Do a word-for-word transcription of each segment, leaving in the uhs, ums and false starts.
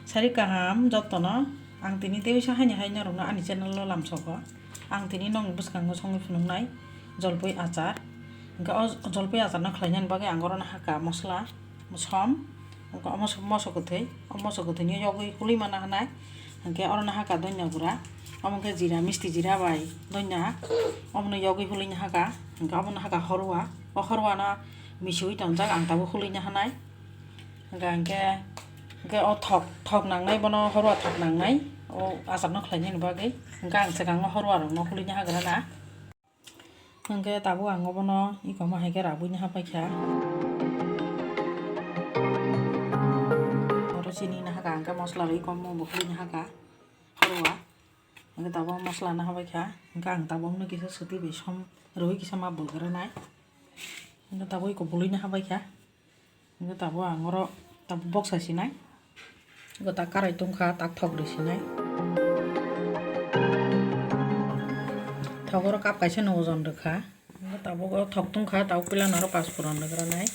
Sari kaham jotono, ang tini tei uisa haini hai norokno ani channel o lamsogo. Ang tini nokni bwskango songwi phunuknai jolpui achar. Hwnkhe o jolpui acharno khlainani bagwi ang orono hakha mosla, som, hwnkhe omo moso kwthwi, o moso kwthwino yogwi hului mana hwnai. Hwnkhe orono hakha donya gura, omo khe jira, misti jira bai donya, omono yogwi hului hakha. Hwnkhe omono hakha horwa, o horwano misiui tongjak, ang tabuk hului hwnai. Hwnkhe, hwnkhe, hwnkhe o thok, thok nangnai, bono horwa thok nangnai, o acharno khlainani bagwi. Hwnkhe ang swkango horwa rokno hului hagra na. Hwnkhe tabuk ang obono iko ma hai khe rabui hapai kha. Oro chini nahaka hwnkhe mosla rwi komo bo hului nahaka horwa. Hwnkhe tabuk mosla nahabai kha. Hwnkhe ang tabuk no kisa swtwi bai som rwi kisa ma bulgranai. Hwnkhe tabuk iko bului nahabai kha. Hwnkhe tabuk ang oro tabuk boksa sinai. Iko tak karai tongkha, tak thok rwi sinai. Thok oro cup kaisa no ojon rwkha. Hwnkhe tabuk o thok tongkha, tabuk puila no oro pasporon rwgranai.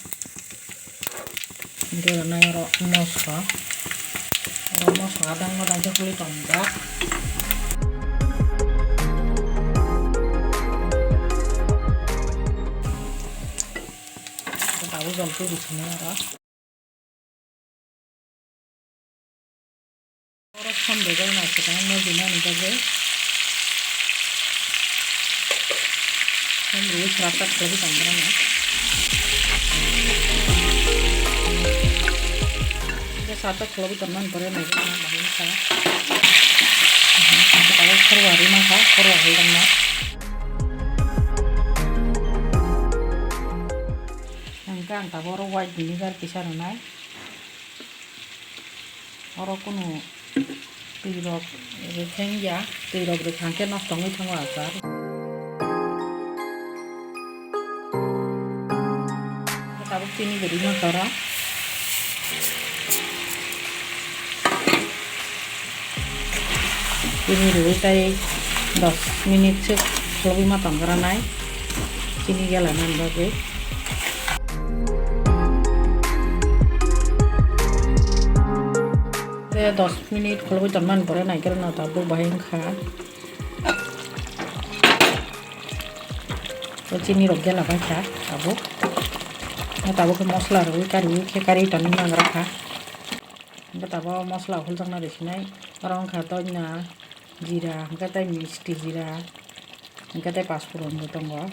Hwnkhe rwnai oro moso. Oro moso adang adang khe hului tongjak. Tabuk jol twi rw sinai oro. Oro som rwgwi naisingkhe ang no dinani bagwi. Som rwui sara tak khlaiwi tongmani. Hwnkhe sara tak khlaiwi tongmani pore naikhe ang bahai wngkha. Tabuk khorwa rwi mankha, khorwa hai tongma. Hwnkhe ang tabuk oro white vinegar kisa rwnai. Oro kunu twi rok rwkha wngya, twi rok rwkha hwnkhe nosto wngwi thango achar. Tabuk chini bo rwima kha oro. Chini rwui tei dos minute se kholobwi ma tongkha nai chini gela nani bagwi. Tei dos minute kholobwi tongmani pore naikhe no tabuk bahai wngkha. Tei chini rok gela bai kha tabuk. Tabuk khe mosla rwui kari khe kari tongwi mangra kha. Hwnkhe tabuk mosla huljakna rw sinai, oro wngkha doina, jira, hwnkhe tei misti jira, hwnkhe tei pasporon bo tongo.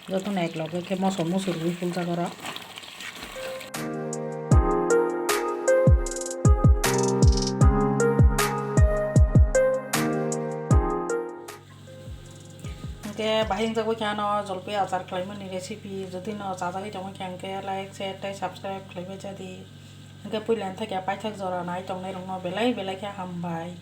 Jotono ek loge khe moso musu rwui huljak oro. Hwnkhe bahai wngjak bai khe ano jolpui achar khlaimani recipe, jodi no chajagwi tongwi khe hwnkhe like, share tei subscribe khlaibai chadi. Hwnkhe puila ni thakya paithak jora nai tongnai rokno belai belai khe hambai.